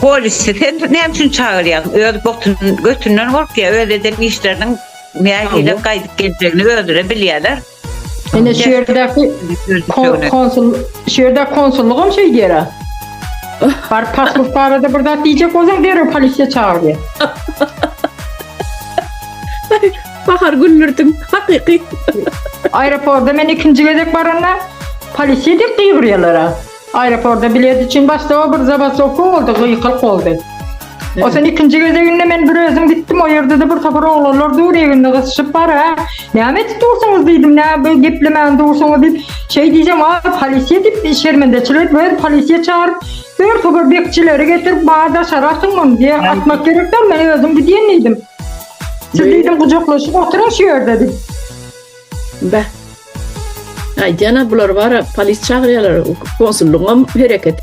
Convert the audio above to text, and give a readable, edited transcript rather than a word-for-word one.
Polisi sen näme üçin çagyrýaň? Öz botun götünden gorkýar, öz eden işleriniň nähili gaýdyp geljegini özleri bilýärler. Ine şu ýerdäki konsul, şu ýerde konsullugam şeý diýer. Bar pasport barada bir zat diýjek bolsaň derrew polisiýa çagyrýar. Bahar güldürdiň, hakyky. Aeroporda men ikinji gezek baranda polisiýa diýip gygyrýarlar. Aeroporda bilet üçin başda o bir zabasowka boldy, gykylyk boldy. O sen ikinji gezeginde men bir özüm gitdim, o ýerde-de bir topar oglanlar dur, egnine gysyşyp bar, ha. Näme edip dursuňyz diýdim, nä bu geplemän dursuňyz diýip, şeý diýsem, a polisiýa diýip şermendeçilik edip, öz polisiýa çagyryp, bir topar bekçileri getirip, bar daşary atyň muny diýe, atmak gerek däl, men özüm gidýän diýdim. Siz diýdim gujaklaşyp oturyň şu ýerde diýip. Beh. Aýdýan-a bular bar-a polis çagyrýarlar, konsullygyňam hereketi.